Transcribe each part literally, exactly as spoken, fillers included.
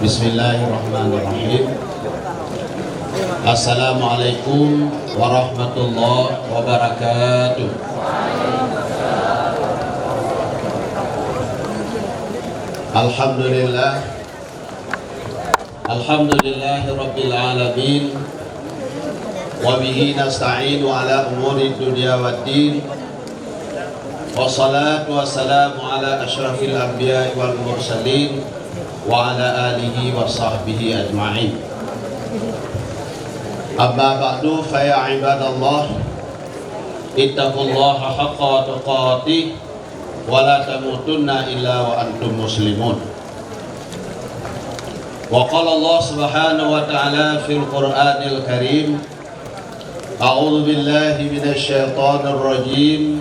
Bismillahirrahmanirrahim. Assalamualaikum warahmatullahi wabarakatuh. Alhamdulillah. Alhamdulillahirabbil alamin. Wa bihi nasta'inu ala umuri dunya waddin. Wassalatu wassalamu ala asyrafil anbiya'i wal mursalin wa ala alihi wa sahbihi ajma'in. Amma ba'du, fa ya ibadallah, ittaqullaha haqqa tuqatih wa la tamutunna illa wa antum muslimun. Wa qala Allah subhanahu wa ta'ala fil Qur'anil Karim, a'udzu billahi minasy syaithanir rajim.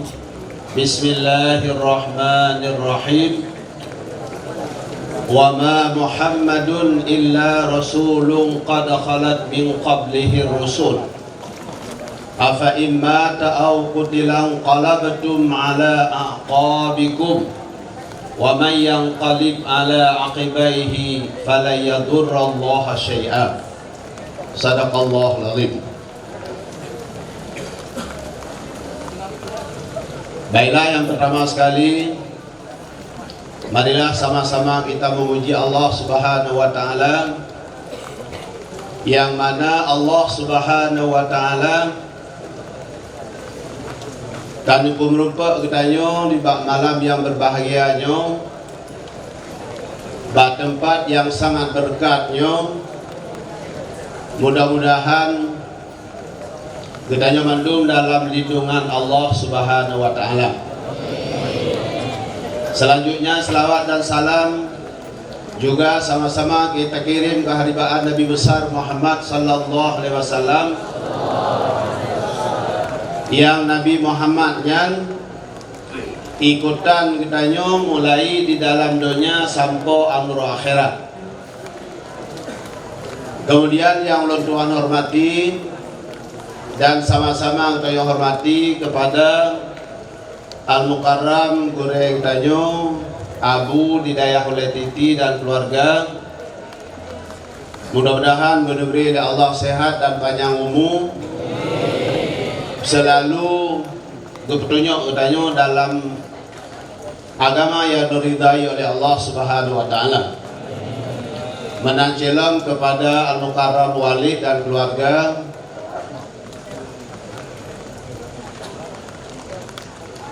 Bismillahirrahmanirrahim. Wa ma Muhammadun illa rasulun qad khalat min qablihir rusul. Afa in mata aw qutila inqalabtum ala a'qabikum, wa man yanqalib ala aqibaihi falan yadurrallaha syai'a. Sadaqallahul azim. Baiklah, yang pertama sekali, marilah sama-sama kita memuji Allah Subhanahu wa Ta'ala, yang mana Allah Subhanahu wa Ta'ala ka neupeumeureumpok geutanyoe nibak malam nyang beubahgia nyoe, bak teumpat nyang sangat beureukat nyoe. Mudah-mudahan geutanyoe mandum dalam lindungan Allah Subhanahu wa Ta'ala. Selanjutnya, selawat dan salam juga sama-sama kita kirim keu haribaan Nabi Besar Muhammad sallallahu alaihi wasallam, yang Nabi Muhammad nyan ikutan geutanyoe mulai di dalam donya sampoe uroe akhirat. Kemudian yang ulôn tuan hormati dan sama-sama geutanyoe hormati kepada Al-Mukarram gurée geutanyoe, Abu di dayah Ulée Titi dan keluarga. Mudah-mudahan geuneubri lé Allah sehat dan panyang umu, selalu geupeutunyok geutanyoe dalam agama nyang diridai oleh Allah Subhanahu wa Ta'ala. Meunan cit lom kepada Al-Mukarram Walid dan keluarga.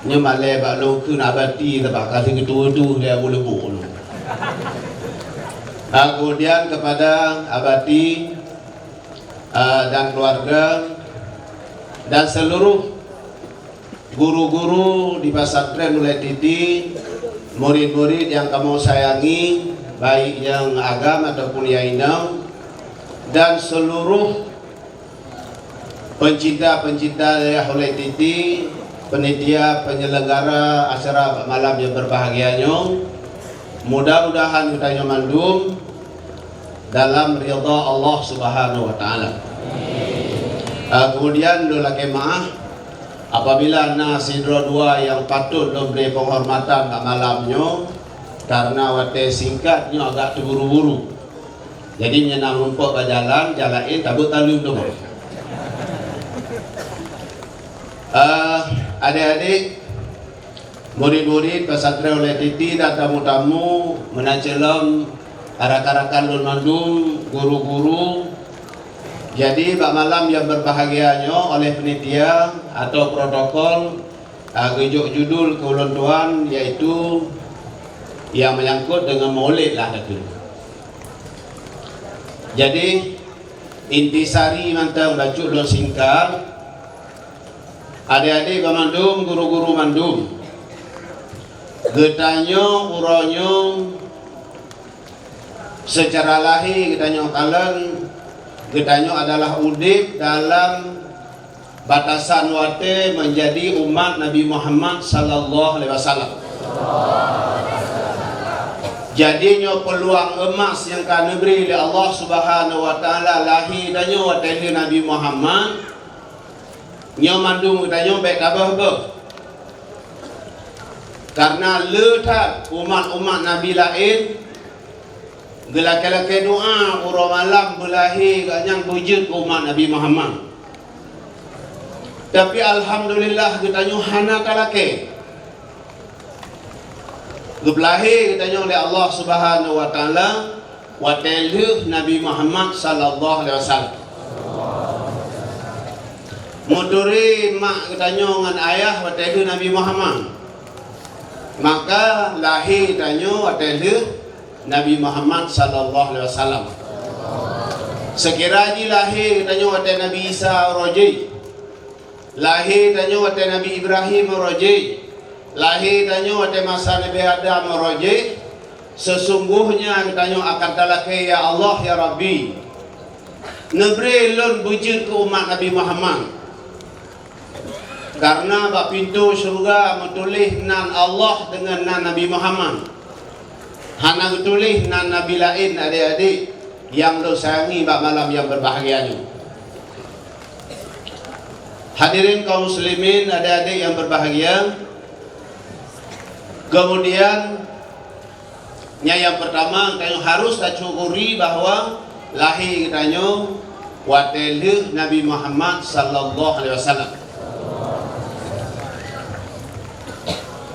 Nyoe malée bak lôn kheun Abati, teuma ka lheueh geutuwoe-tuwoe lé Abu Leubok nyoe. Ah, kemudian kepada Abati, ah, dan keluarga, dan seluruh guru-guru di Pesantren Ulée Titi, murid-murid nyang kamoe sayangi, baik nyang agam ataupun nyang inong, dan seluruh pencinta-pencinta dayah Ulée Titi, penitia penyelenggara acara malam nyang berbahagia nyoe, mudah-mudahan geutanyoe mandum dalam ridha Allah Subhanahu wa Ta'ala. Ah, kemudian lôn lakée meu'ah, apabila na sidroe dua nyang patôt lôn bri penghormatan bak malam nyoe, karena watée singkat nyoe agak teuburu-buru. Jadi, meunyoe na meurumpok bak jalan, jalan laén tabeuet taleueng teuma. Eh, adik-adik, murid-murid Pesantren Ulée Titi dan tamu-tamu, meunan cit lom rakan-rakan lôn mandum, guru-guru. Jadi, bak malam nyang berbahagia nyoe oleh panitia atau protokol, ah, geujok judul keu ulôn tuan, yaitu nyang menyangkut dengan Maulid lah, kata. Jadi, intisari mantong bacut lôn singkat, adik-adik banmandum, guru-guru mandum. Geutanyoe uroe nyoe seucara lahé geutanyoe kalon, geutanyoe adalah udeb dalam batasan watée menjadi umat Nabi Muhammad sallallahu alaihi wasallam. Jadi nyoe peuluang emas nyang ka neubri lé Allah Subhanahu wa Ta'ala lahé tanyoe watée lheueh Nabi Muhammad, nyoe mandum geutanyoe bék tabeuh-beuh. Karena le that umat-umat Nabi laén Geulakée-lakée doa uroe malam beulahé geuh nyan beujeuet keu umat Nabi Muhammad. Tapi alhamdulillah geutanyoe hana talakée. Geupeulahé geutanyoe lé Allah Subhanahu wa Taala watée lheueh Nabi Muhammad sallallahu alaihi wasallam. Meuturi mak geutanyoe ngon ayah watée lheueh Nabi Muhammad. Maka lahé tanyoe watée lheueh Nabi Muhammad sallallahu alaihi wasallam. Seukira jih lahé tanyoe watée Nabi Isa uroe jih, lahé tanyoe watée Nabi Ibrahim uroe jih, lahé tanyoe watée masa Nabi Adam uroe jih, seusunggohnya geutanyoe akan talakée, "Ya Allah, ya Rabbi, neubri lôn beujeuet keu umat Nabi Muhammad." Kareuna bak pintoe syeuruga meutuléh nan Allah deungon nan Nabi Muhammad. Hana geutuléh nan nabi laén, adék-adék nyang lôn sayangi bak malam nyang beubahgia nyoe. Hadirin kaum muslimin, adék-adék nyang beubahgia, keumudian, nyang, nyang peurtama, geutanyoe harôh tasyukuri bahwa lahé geutanyoe watée lheueh Nabi Muhammad sallallahu alaihi wasallam.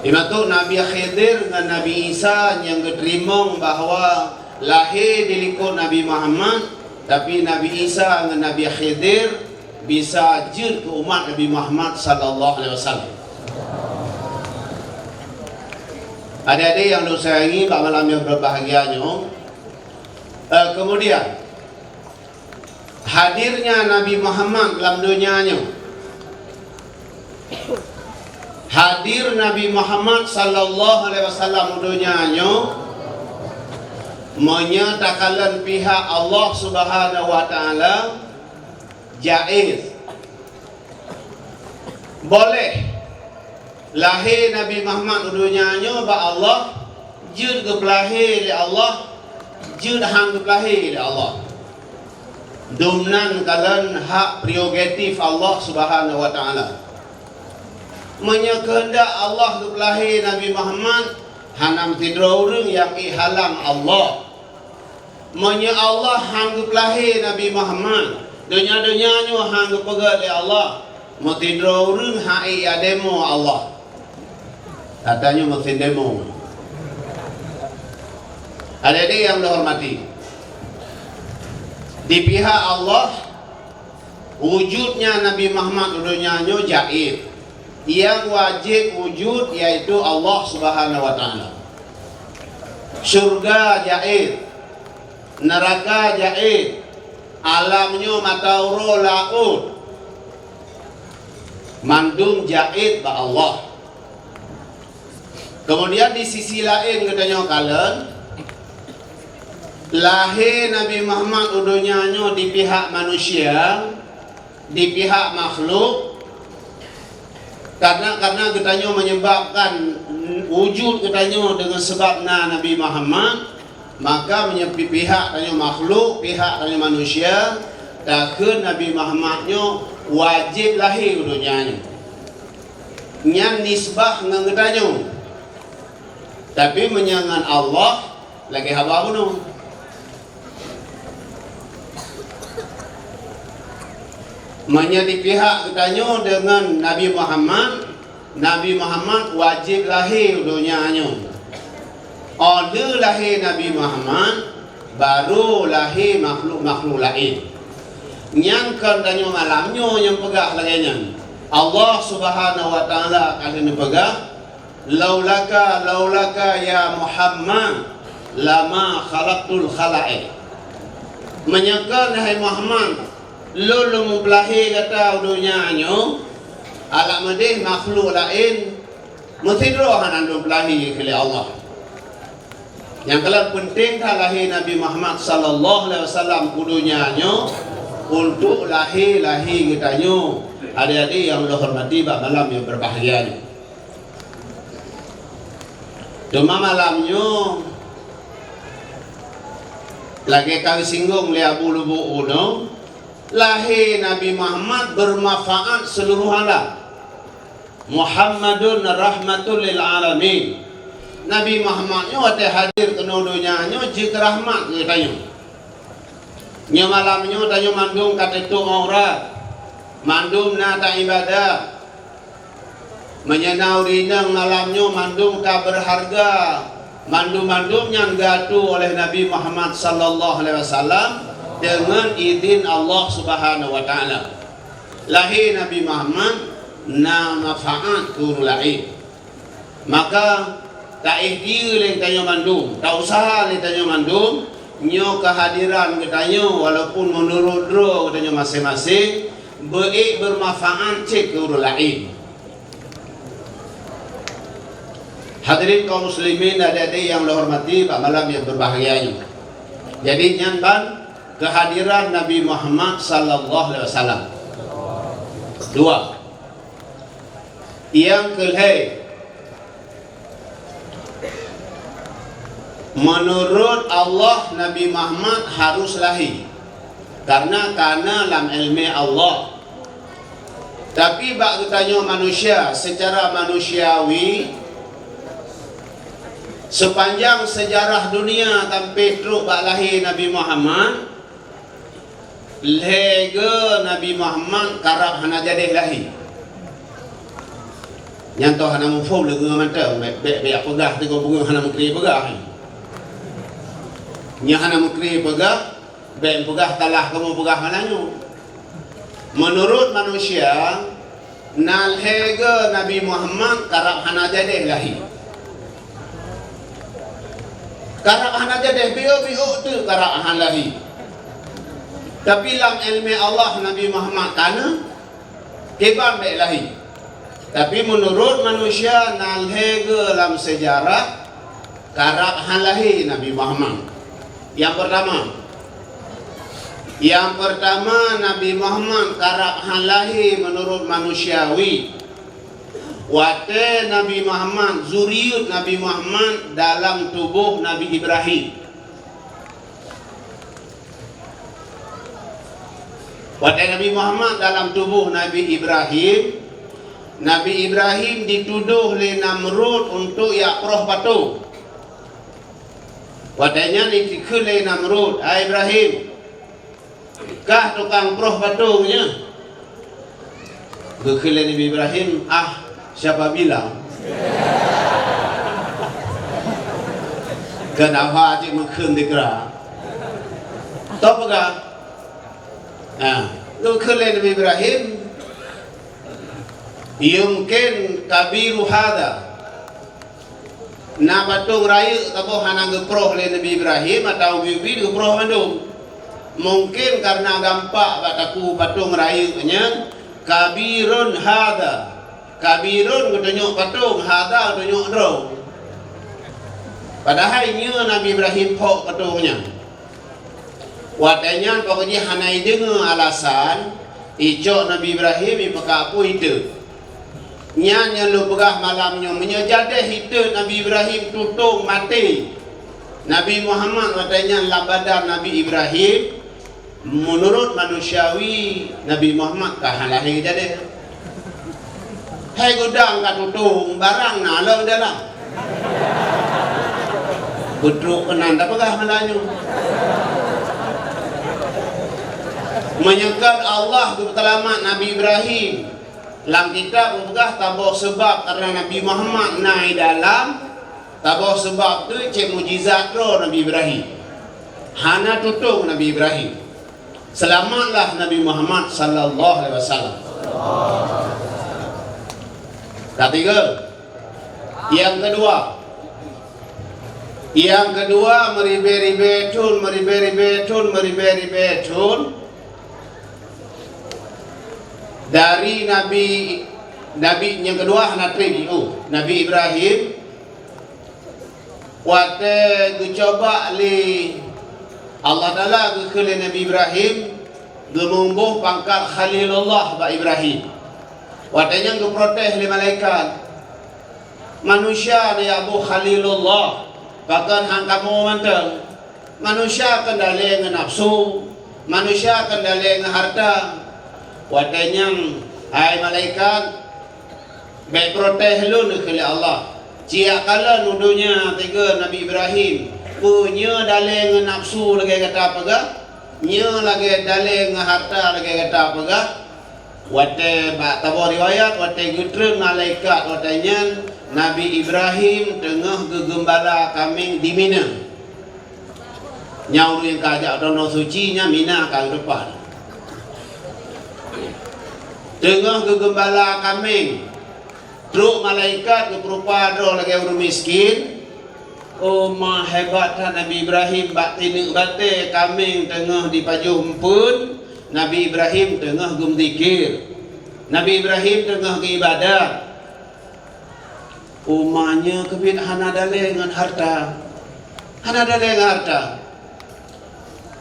Imantu Nabi Khidir ngon Nabi Isa nyang geuteurimong bahwa lahé dilikot Nabi Muhammad, tapi Nabi Isa ngon Nabi Khidir bisa jeuet keu umat Nabi Muhammad sallallahu alaihi wasallam. Adék-adék nyang lôn sayangi bak malam nyang beubahgia nyoe, eh, keumudian, hadirnya Nabi Muhammad lam donya nyoe, hadir Nabi Muhammad sallallahu alaihi wasallam u donya nyoe, meunyoe takalon pihak Allah Subhanahu wa Taala, jaiz. Boleh. Lahé Nabi Muhammad u donya nyoe bak Allah, jeuet geupeulahé lé Allah, jeuet han geupeulahé lé Allah. Dumnan kalon hak prerogatif Allah Subhanahu wa Taala. Meunyoe keuheundak Allah geupeulahé Nabi Muhammad, hana meusidroe ureuëng nyang ihalang Allah. Meunyoe Allah han geupeulahé Nabi Muhammad, donya-donya nyoe han geupeugét lé Allah, meusidroe ureuëng han ék demo Allah. Gata nyoe meusidroe demo. Adék-adék nyang lôn hormati, di pihak Allah, wujudnya Nabi Muhammad u donya nyoe jaiz. Nyang wajéb wujud yaitu Allah Subhanahu wa Taala. Syurga jaiz, neuraka jaiz, alam nyoe mata uroe laôt, mandum jaiz bak Allah. Keumudian di sisi laén geutanyoe kalon, lahé Nabi Muhammad u donya nyoe di pihak manusia, di pihak makhluk, karena, karena geutanyoe menyebabkan wujud geutanyoe deungon sebab na Nabi Muhammad, maka meunyoe pi-, pihak tanyoe makhluk, pihak tanyoe manusia, takheun Nabi Muhammad nyoe wajéb lahé u donya nyoe. Nyan nisbah ngon geutanyoe. Tapi meunyoe ngon Allah, lagée haba bunoe. Meunyoe di pihak geutanyoe deungon Nabi Muhammad, Nabi Muhammad wajéb lahé u donya nyoe. Óh lheueh lahé Nabi Muhammad, barô lahé makhluk-makhluk laén. Nyan kon tanyoe malam nyoe nyang peugah lagée nyan. Allah Subhanahu wa Taala ka lheueh neupeugah, "Laulaka, laulaka ya Muhammad, lama khalaqtul khalaiq." Meunyoe kon, hai Muhammad, lôn lôn meupeulahé gata u donya nyoe, alam meudeh makhluk laén meusidroe hana lôn peulahé keu lé Allah. Nyang keulan peunteng that lahé Nabi Muhammad sallallahu alaihi wasallam u donya nyoe untuk lahé-lahé geutanyoe, adék-adék nyang lôn hormati bak malam nyang beubahgia nyoe. Teuma malam nyoe, lagée ka geusinggong lé Abu Lubu' unoe, lahé Nabi Muhammad beurmanfaat seuluruh alam. Muhammadun rahmatul lil alamin. Nabi Muhammad nyoe watée hadir keunoe donya nyoe jeuet rahmat keu tanyoe. Nyoe malam nyoe tanyoe mandum ka teutuek aurat, mandum na taibadah. Meunyoe na ureuëng inong malam nyoe mandum ka beurharga, mandum-mandum nyan geuatoe oleh Nabi Muhammad sallallahu alaihi wasallam deungon idhin Allah Subhanahu wa Taala. Lahé Nabi Muhammad na manfaat keu ureuëng laén. Maka, ta-ikhtiar lé tanyoe mandum, ta-useuha lé tanyoe mandum, nyoe keuhadiran geutanyoe walaupun meunurot droe geutanyoe maséng-maséng, beuék beurmanfaat cit keu ureuëng laén. Hadirin kaum muslimin dan adik-adik yang Allah hormati, bak malam yang berbahagia nyoe. Jadi, nyan ban keuhadiran Nabi Muhammad sallallahu alaihi wasallam. Dua. Nyang keu lhée, meunurot Allah Nabi Muhammad harus lahé, karna ka na lam iéleumé Allah. Tapi bak geutanyoe manusia, seucara manusiawi, seupanjang seujarah dunia sampoe trok bak lahé Nabi Muhammad, lhée goe Nabi Muhammad karab hana jadeh lahé. Nyan toh hana muphom lé geuh mantong, bék, bék, bék peugah teungoh beungoh hana meukré peugah. Nyan hana meukré peugah, bék peugah talah kamoe peugah malam nyoe. Meunurot manusia, na lhée goe Nabi Muhammad karab hana jadeh lahé. Karab hana jadeh, biôh-biôh teuk karab hana lahé. Tapi lam iéleumé Allah Nabi Muhammad ka na, kiban bék lahé. Tapi meunurot manusia na lhée goe lam seujarah karab hana lahé Nabi Muhammad. Nyang peurtama, nyang peurtama Nabi Muhammad karab hana lahé meunurot manusiawi. Watée Nabi Muhammad, zuriet Nabi Muhammad dalam tuboh Nabi Ibrahim. Watée Nabi Muhammad dalam tuboh Nabi Ibrahim, Nabi Ibrahim jitudôh lé Namrud untuk jak proh patong. Watée nyan jikheun lé Namrud, "Hai Ibrahim, kah tukang proh patong nyoe?" Geukheun lé Nabi Ibrahim, "Ah, siapa bilang?" Keunafa cit meukheun dikra. Toh peugah? Nah, geukheun lé Nabi Ibrahim, "Yumkin kabiru hadza." Na patong rayeuk saboh hana geuproh lé Nabi Ibrahim atawa ubit-ubit geuproh mandum. Mungken kareuna gampak bak takue patong rayeuk nyan, "Kabirun hadza." Kabirun geutunyok patong, hadza geutunyok droe. Padahai nyoe Nabi Ibrahim phok patong nyan. Watée nyan pokok jih hana ideungoe alasan, icok Nabi Ibrahim ipeukapui teuk. Nyan nyang lôn peugah malam nyoe, meunyoe jadeh iteuk Nabi Ibrahim tutong maté Nabi Muhammad watée nyan lam badan Nabi Ibrahim, meunurot manusiawi Nabi Muhammad ka hana lahé jadeh. Hai gudang ka tutong, barang na lom dalam. Beutrok keunan tapeugah malam nyoe. Meunyoe kon Allah geupeuseulamat Nabi Ibrahim, lam kitab geupeugah saboh seubab kareuna Nabi Muhammad na i dalam, saboh seubab teuk cit mukjizat droe Nabi Ibrahim. Hana tutong Nabi Ibrahim. Seulamatlah Nabi Muhammad sallallahu alaihi wasallam. Katiga, nyang keudua. Nyang keudua, meuribée-ribée thon, meuribée-ribée thon, meuribée-ribée thon. Dari Nabi, Nabi nyang keudua hana treb, oh, Nabi Ibrahim watée geucoba lé Allah Taala geukheun lé Nabi Ibrahim, geumeuboh pangkat Khalilullah bak Ibrahim. Watée nyan geuprotes lé malaikat, "Manusia neujak boh Khalilullah, pakon han kamoe mantong? Manusia kon dalée ngon nafsu, manusia kon dalée ngon hareuta." Watée nyan, "Hai malaikat, bék protes lôn," geukheun lé Allah. Siat kalon u donya tiga Nabi Ibrahim, peue nyoe dalé ngon nafsu lagée gata peugah, nyoe lagée dalé ngon harta lagée gata peugah. Watée bak saboh riwayat, watée geutreun malaikat watée nyan, Nabi Ibrahim teungoh geugeumbala kaméng di Mina. Nyang ureuëng ka jak Tanah Suci nyan Mina ka geuteupah. Teungoh geugeumbala kaméng, trok malaikat geupeurupa droe lagée ureuëng miskin. Oh, ma hebat that Nabi Ibrahim bak tineuk batée kaméng teungoh dipajoh eumpeuen, Nabi Ibrahim teungoh geumeudzikir. Nabi Ibrahim teungoh geuibadat. Umat nyoe keubiet hana dalé ngon harta. Hana dalé ngon harta.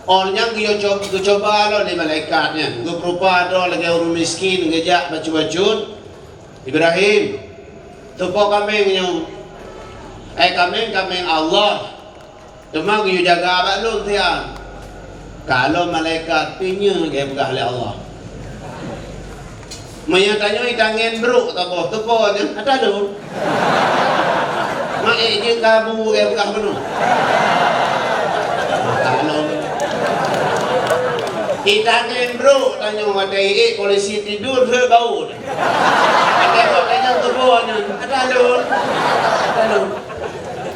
Óh lheueh nyan geuyo-, geucoba lom lé malaikat nyan, geupeurupa droe lagée ureuëng miskin, geujak bacut-bacut. "Ibrahim, teupo kaméng nyoe. Eh, kaméng, kaméng Allah. Teuma geuyue jaga bak lôn sian." Kalon malaikat, "Peue nyoe geupeugah lé Allah?" Meunyoe tanyoe itangen brok saboh, teupo nyan ata lôn. Maé jeuet kabu geupeugah bunoe. Kalon itangen brok tanyoe watée iék polisi tidur, heuet baut. Ata lôn, ata lôn, teupo nyan. Ata lôn. Ata lôn.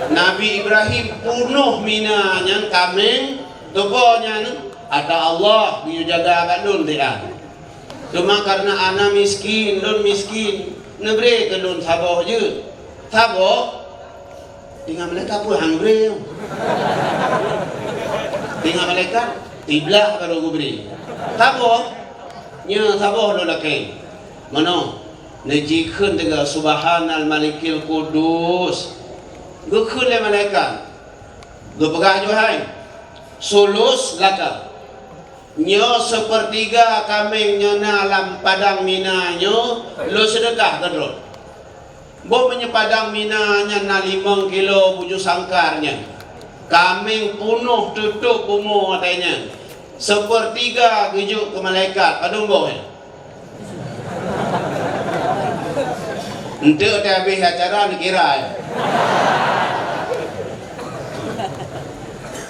Nabi Ibrahim peunoh Mina nyan kaméng, teupo nyan ata Allah geuyue jaga bak lôn sian. Teuma kareuna ana miskin, lôn miskin, neubri keu lôn saboh jeuet. Saboh? Tinggai malaikat peue han geubri. Tinggai malaikat, siblah barô geubri. Saboh? Nyoe saboh lôn lakée. Meunoe, neujikheun teuga, "Subhanal Malikil Quddus." Geukheun lé malaikat. Geupeugah, "Johai, sulus laka." Nyoe seupeurtiga kaméng nyoe na lam padang Mina nyoe lôn seudeukah keu droe. Boh meunyoe padang Mina nyan na limong kilo bujur sangkar nyan, kaméng peunoh teutôb bumoe watée nyan, seupeurtiga geujok keu malaikat, padum boh nyan? Enteuk teuhabéh acara neukira, ya.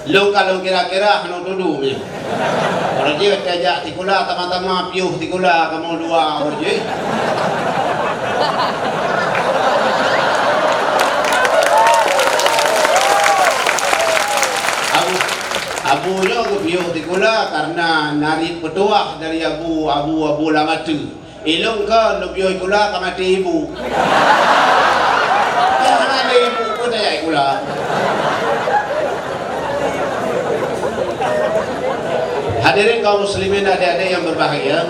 Lôn ka lôn kira-kira hana tudu nyan. Orang jih tajak sikula, tama-tama piôh sikula kamoe dua orang jih. Abu, abu nyoe geupiôh sikula karena narit peutuah dari abu, abu, abu lam ateueh. Ilôn kon lôn piôh sikula ka maté ibu. Nyang hana lé ibu pun tajak sikula. Hadirin kaum muslimin, adik-adik yang berbahagia,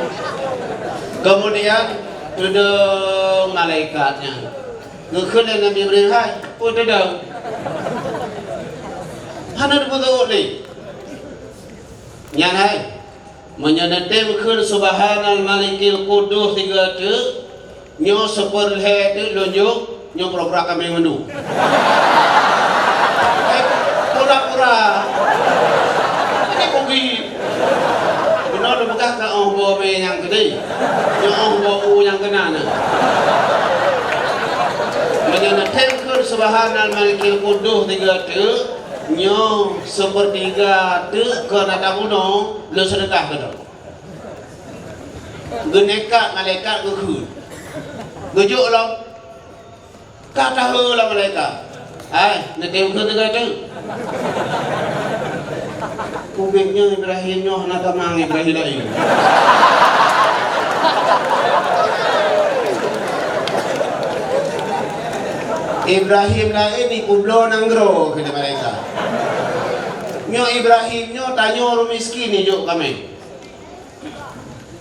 kemudian teudong malaikat nyan. Geukheun lé Nabi Ibrahim, "Hai, peue teudong?" Hana teupeuduek lé. Nyan hai. Meunyoe neutem kheun, "Subhanal Malikil Quddus," tiga teuk, nyoe seupeurlhée teuk lôn jok, nyoe pura-pura kaméng mandum. Eh, pura-pura. Ini kubi. Bunoe lôn peugah ka óh boh mé nyang keudeh. Nyoe óh boh u nyang keunan. Meunyoe neutem kheun, "Subhanal Malikil Quddus," tiga teuk, nyoe seupeurtiga teuk keu rata bunoe lôn seudeukah keudroe. Geuneuk malaikat geukheun. Geujok lom. Ka tahe lom malaikat. Hai, neutem kheun teuga teuk. Ubit nyoe Ibrahim nyoe hana tamang Ibrahim laén. Ibrahim laén ikubloe nanggroe keu malaikat. Nyoe Ibrahim nyoe tanyoe ureuëng miskin ijok kaméng.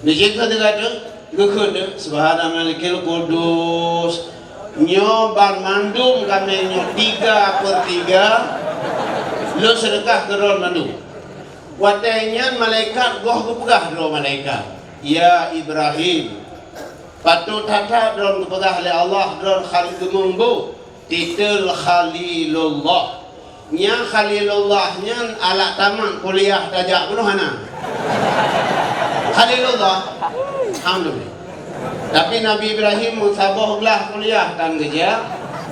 Neujeuet kheun teuga teuk, geukheun teuk, "Subhana Malikil Quddus." Nyoe banmandum kaméng nyoe tiga per tiga, lôn seudeukah keu droe mandum. Watée nyan malaikat goh geupeugah droe malaikat, "Ya Ibrahim, patot that-that droe geupeugah lé Allah droe khalil geumeung boh." Titel Khalilullah. Nyang Khalilullah nyan alat tamat kuliah tajak bunoe hana. Khalilullah. Alhamdulillah. Tapi Nabi Ibrahim meusaboh glah kuliah tan geujak.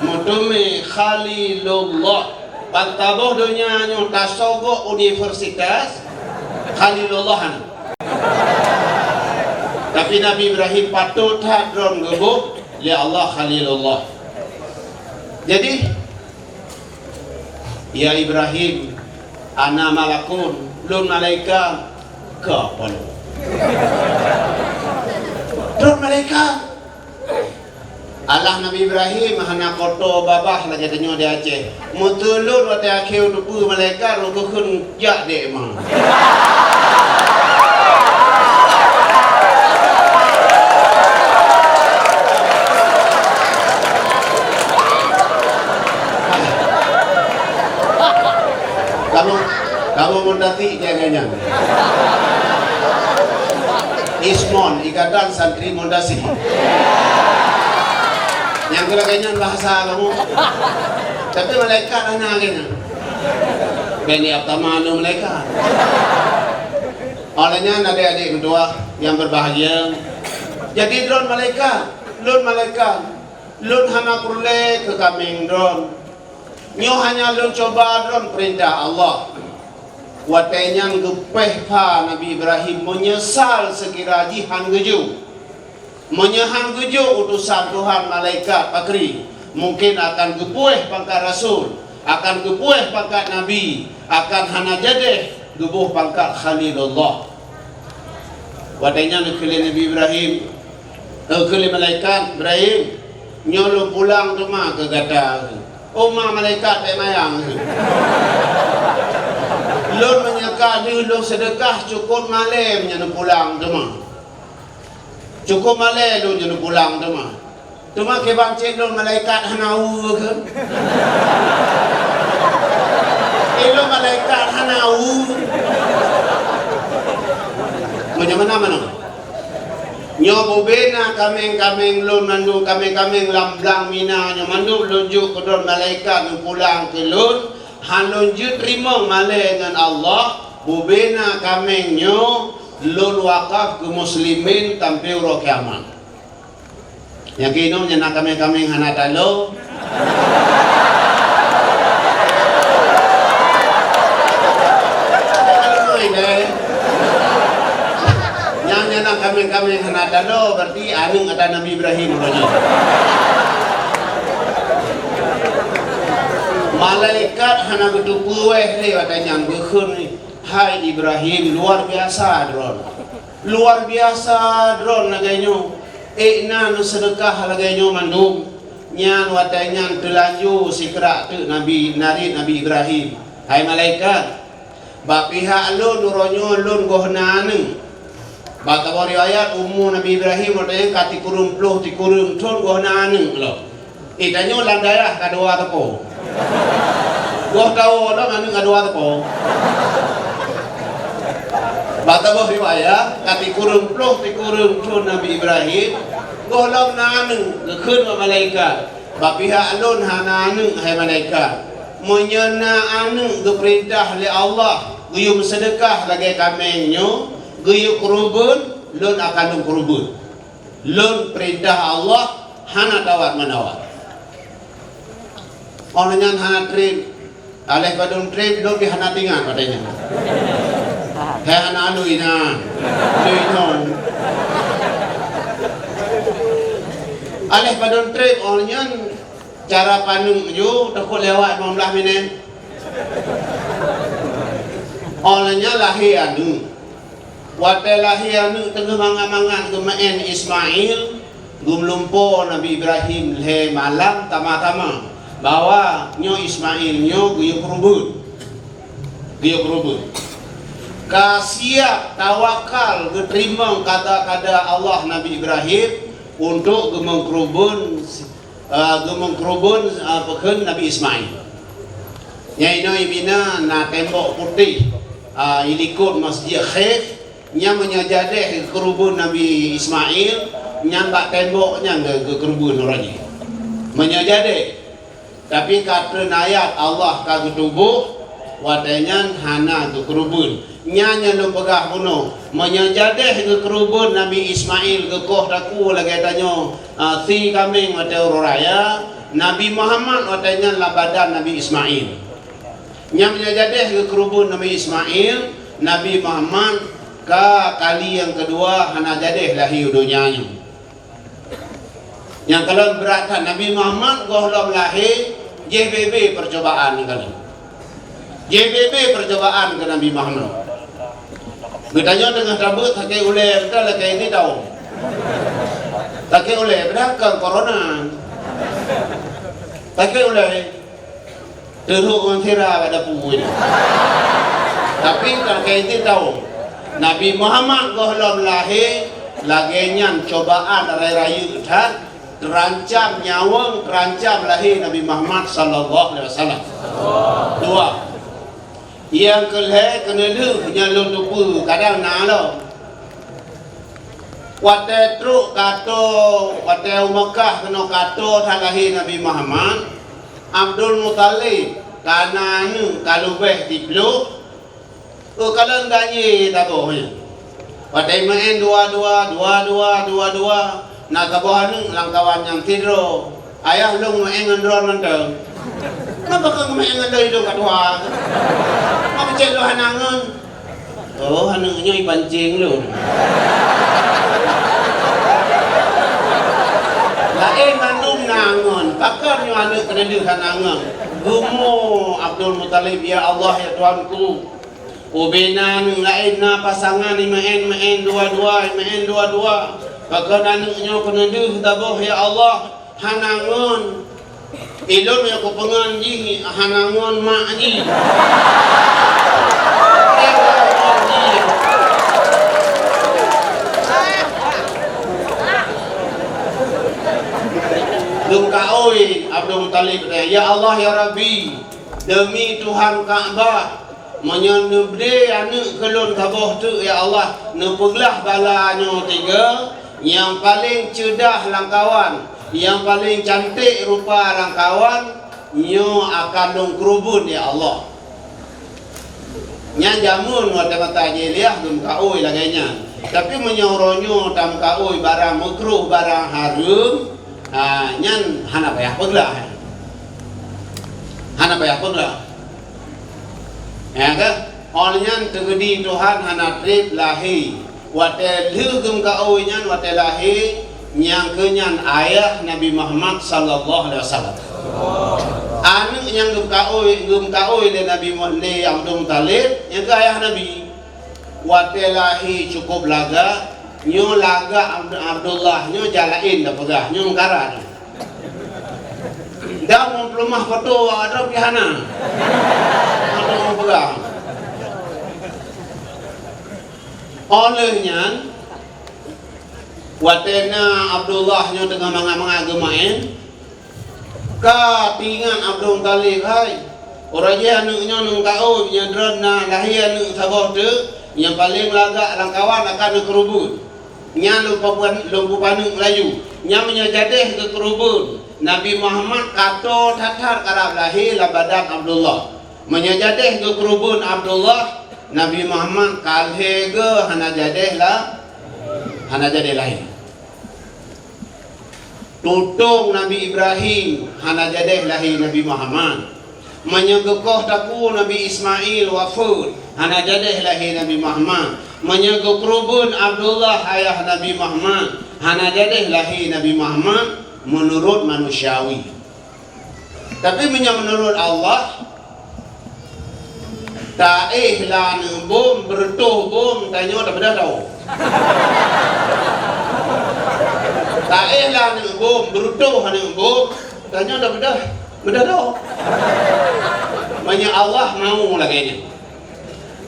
Meuteumé Khalilullah. Ban taboh donya nyoe tasogok universitas Khalilullah nyan. Tapi Nabi Ibrahim patot that droe geuboh lé Allah Khalilullah. Jadi, "Ya Ibrahim, ana malakun, lôn malaikat." Ka paloe. Droe malaikat. Alah Nabi Ibrahim hana koto babah lagée tanyoe di Aceh. Meuteulon watée akhé teupeue malaikat rôh geukheun jak dék ma. Kamu, kamu mutasi jangan-jangan. Ismon, Ikatan Santri Mutasi. Nyang keu lagée nyan bahasa kamu. Tapi malaikat hana lagée nyan. Bani Abtama anu malaikat. Oleh nyan adik-adik meutuah yang berbahagia, jadi droen malaikat, lôn malaikat, lôn hana peureulée keu kaméng droen. Nyoe hanya lôn cuba droen peurintah Allah. Watée nyan geupéh pha Nabi Ibrahim meunyeusal seukira jih han geujok. Meunyoe han geujok utosan Tuhan malaikat pakri, mungken akan geupuéh pangkat rasul, akan geupuéh pangkat nabi, akan hana jadeh geuboh pangkat Khalilullah. Watée nyan geukheun lé Nabi Ibrahim, geukheun lé malaikat, "Ibrahim, nyoe lôn pulang teuma keu gata." "Oh ma malaikat, bék mayang. Lôn meunyoe ka deuh lôn seudeukah cukop malée nyan pulang teuma." Cukop malée lôn nyoe pulang teuma. Teuma kiban cit lôn malaikat hana u kheun. Eh, lôn malaikat hana u. Meunyoe meunan meunan. Nyoe bubena kaméng-kaméng lôn mandum, kaméng-kaméng lam blang Mina nyoe mandum lôn jok keu droen malaikat neupulang keu lôn. Han lôn jeuet teurimong malée ngon Allah, bubena kaméng nyoe lôn wakaf keu muslimin sampoe uroe kiamat. Nyang keunoe nyan na kaméng-kaméng hana talo. Nyang nyan na kaméng-kaméng hana talo, berarti aneuk ata Nabi Ibrahim uroe nyoe. Malaikat hana geuteupeue wéh lé watée nyan geukheun, "Hai Ibrahim, luar biasa droen. Luar biasa droen lagée nyoe. Ék na neuseudeukah lagée nyoe mandum." Nyan watée nyan teulanjô sikrak teuk Nabi, narit Nabi Ibrahim, "Hai malaikat, bak pihak lôn uroe nyoe lôn goh na aneuk." Bak saboh riwayat, umu Nabi Ibrahim watée nyan ka sikureueng ploh sikureueng thon goh na aneuk lom. Eh, tanyoe lam dayah ka dua teupô. Goh tawoe lom aneuk ka dua teupô. Bak saboh riwayat, ka sikureueng ploh sikureueng thon Nabi Ibrahim, goh lom na aneuk, geukheun bak malaikat, "Bak pihak lôn hana aneuk, hai malaikat. Meunyoe na aneuk geupeurintah lé Allah geuyue meuseudeukah lagée kaméng nyoe, geuyue keureubeuen, lôn akan lôn keureubeuen. Lôn peurintah Allah hana tawat-meunawat." Óh lheueh nyan hana treb. Aléh padum treb, lôn pih hana teuingat watée nyan. Hai hana alui na. Alui nyoe. Aléh padum treb, óh lheueh nyan cara paneuk ju takot lewat limong blaih minét. Óh lheueh nyan lahé aneuk. Watée lahé aneuk teungoh mangat-mangat geumeu'en Ismail, geumeulumpoe Nabi Ibrahim lhée malam tama-tama bahwa nyoe Ismail nyoe geuyue keureubeuen. Geuyue keureubeuen. Ka siap tawakal geuteurimong kada-kada Allah Nabi Ibrahim untuk geumeukeureubeuen eh, geumeukeureubeuen, eh, pakheun Nabi Ismail. Nyang inoe i Mina na tembok putéh, eh, i likot Masjid Khaif, nyan meunyoe jadeh keureubeuen Nabi Ismail, nyan bak tembok nyan geu-, geukeureubeuen uroe nyoe. Meunyoe jadeh, tapi ka treun ayat Allah ka geutuboh, watée nyan hana geukeureubeuen. Nyan nyang lôn peugah bunoe, meunyoe jadeh geukeureubeuen Nabi Ismail geukoh takue lagée tanyoe, a, sie kaméng watée uroe raya, Nabi Muhammad watée nyan lam badan Nabi Ismail. Nyang meunyoe jadeh geukeureubeuen Nabi Ismail, Nabi Muhammad ka kali nyang keudua hana jadeh lahé u donya nyoe. Nyang kalon brat that, Nabi Muhammad gohlom lahé, jih bebe peucobaan nyang kalon. Jih bebe peucobaan keu Nabi Muhammad. Geutanyoe teungoh tabeuet sakét ulée, beutôi lakée ini tahu. Sakét ulée, padahai kon corona. Sakét ulée. Teurok ngon sira bak dapu nyan. Tapi lakée ini tahu. Nabi Muhammad gohlom lahé, lagée nyan cobaan rayeuk-rayeuk that, teurancam nyawöng, teurancam lahé Nabi Muhammad sallallahu alaihi wasallam. Dua. Nyang keulhée keuneulheueh nyang lôn teupeue kadang na lom. Watée trok kato, watée u Meukah keunoe kato that lahé Nabi Muhammad, Abdul Muthalib ka na aneuëk ka leubeh siplôh, oh, kalon ganyée taboh nyan. Watée meu'en dua-dua, dua-dua, dua-dua, na saboh aneuëk lam kawan nyang sidroe, "Ayah, lôn meu'en ngon droe mantong." "Mapa keu meu'en ngon droe idong ka tuha? Mapa cit lôn hana ngon?" "Oh, aneuëk nyoe ipancéng lôn." "Laén mandum na ngon, pakon nyoe aneuëk keuneulheueh hana ngon?" Geumo Abdul Muthalib, "Ya Allah, ya Tuhanku, ubena aneuëk laén na pasangan imeu'en-meu'en dua-dua, imeu'en dua-dua. Pakon aneuëk nyoe keuneulheueh taboh, ya Allah, hana ngon? Ilôn nyang kupeungon jih hana ngon mak jih. Hana ngon jih." Geumeukaôi Abdul Muthalib, "Ya Allah, ya Rabbi, deumi Tuhan Ka'bah, meunyoe neubri aneuëk keu lôn saboh teuk, ya Allah, neupeuglah bala nyoe tiga, nyang paleng ceudah lam kawan, nyang paleng canték rupa lam kawan, nyoe akan lôn keureubeuen, ya Allah." Nyan jameun watée masa jahiliyah geumeukaôi lagée nyan. Tapi meunyoe uroe nyoe tameukaôi barang meukruh, barang hareuem, ha, nyan hana payah peuglah. Hana payah peuglah. Ya kan? Óh lheueh nyan teugeudi Tuhan hana treb lahé. Watée lheueh geumeukaôi nyan, watée lahé, nyang keu nyan ayah Nabi Muhammad sallallahu alaihi wasallam. Aneuëk nyang geumeukaôi, geumeukaôi lé Nabi Mu-, lé Abdul Muthalib, nyang keu ayah Nabi. Watée lahé cukup lagak, nyoe lagak Abd-, Abdullah, nyoe jak laén tapeugah, nyoe meukara nyoe. Dan meupeuleumah foto awak droe pih hana. Hana meupeugah. Óh lheueh nyan, watée na Abdullah nyoe teungoh mangat-mangat geumeu'en, ka teuingat Abdul Muthalib, "Hai, uroe jih aneuëk nyoe neumeukaôi, nyan droe na lahé aneuëk saboh teuk, nyang paleng lagak lam kawan akan neukeureubeuen. Nyan lôn papan-, lôn peupaneuk laju. Nyan meunyoe jadeh geukeureubeuen, Nabi Muhammad kato that-that karab lahé lam badan Abdullah. Meunyoe jadeh geukeureubeuen Abdullah, Nabi Muhammad ka lhée geuh hana jadeh la-, hana jadeh lahé. Tutong Nabi Ibrahim hana jadeh lahé Nabi Muhammad. Meunyoe geukoh takue Nabi Ismail wafeuet, hana jadeh lahé Nabi Muhammad. Meunyoe geukeureubeuen Abdullah ayah Nabi Muhammad, hana jadeh lahé Nabi Muhammad meunurot manusiawi. Tapi meunyoe meunurot Allah, taéh la aneuëk bom, beureutôh bom, tanyoe tabeudôh tao. Taéh la aneuëk bom, beureutôh aneuëk bom, tanyoe tabeudôh, beudôh tao. Meunyoe Allah mau lagée nyan.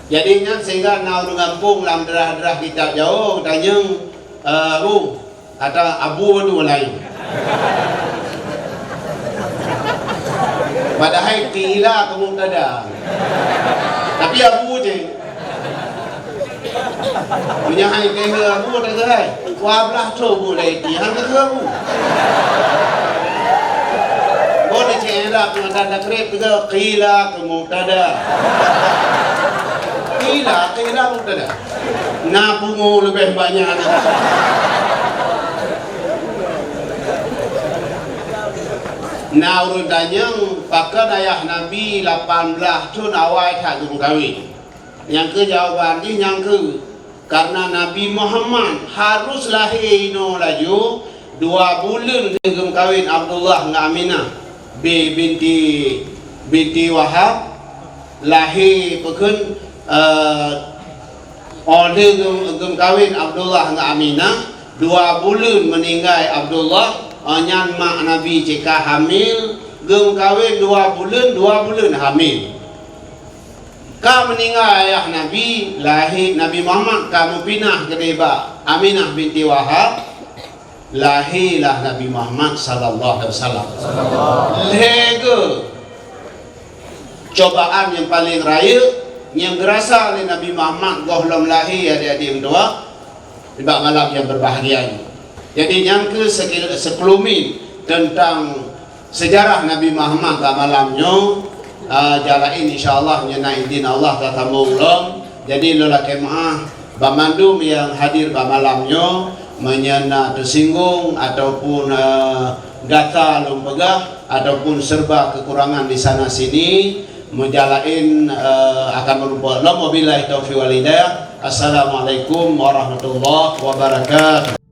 Jadi nyan sehingga na ureuëng gampông lam daerah-daerah kitab jaweueng tanyong, eh, bu, Kata Abu tu laén. Padahai qila keu mubtada. Tapi Abu je. Meunyoe hai keu Abu tak keuhai. Dua belas tu bu lagi ti. Hang keu Abu. Boleh cek Arab mengatakan takrib tu qila keu mubtada. Qila, qila mubtada. Na pungo leubeh banyak na. Na ureuëng tanyong, pakon ayah Nabi lapan blaih thon awai that geumeukawen? Nyang keu jawaban jih nyang keu, karena Nabi Muhammad harus lahé inoe laju, dua buleuen lheueh geumeukawen Abdullah ngon Aminah bi-, binti, binti Wahab, lahé peukheun, eh, óh lheueh geum-, geumeukawen Abdullah ngon Aminah, dua buleuen meuninggai Abdullah, óh nyan mak Nabi cika hamil, geumeukawen dua buleuen, dua buleuen hamil. Ka meuninggai ayah Nabi, lahé Nabi Muhammad ka meupinah keudeh bak Aminah binti Wahab, lahé lah Nabi Muhammad sallallahu alaihi wasallam. Lhée geuh cobaan nyang paleng rayeuk nyang geurasa lé Nabi Muhammad gohlom lahé, adik-adik meutuwah, nibak malam nyang beubahgia nyoe. Jadi, nyan keuh sekil-, seukeulomin teuntang seujarah Nabi Muhammad bak malam nyoe. Ah, jak laén, insya Allah, nyoe na idin Allah, tasambong lom. Jadi, lôn lakée meuáh bak mandum nyang hadir bak malam nyoe, meunyoe na teusinggung ataupun, eh, gata lôn peugah ataupun serba kekurangan di sana sini, meujak laén, eh, akan meurumpok lom. Wabillahi taufiq wal hidayah. Assalamualaikum warahmatullahi wabarakatuh.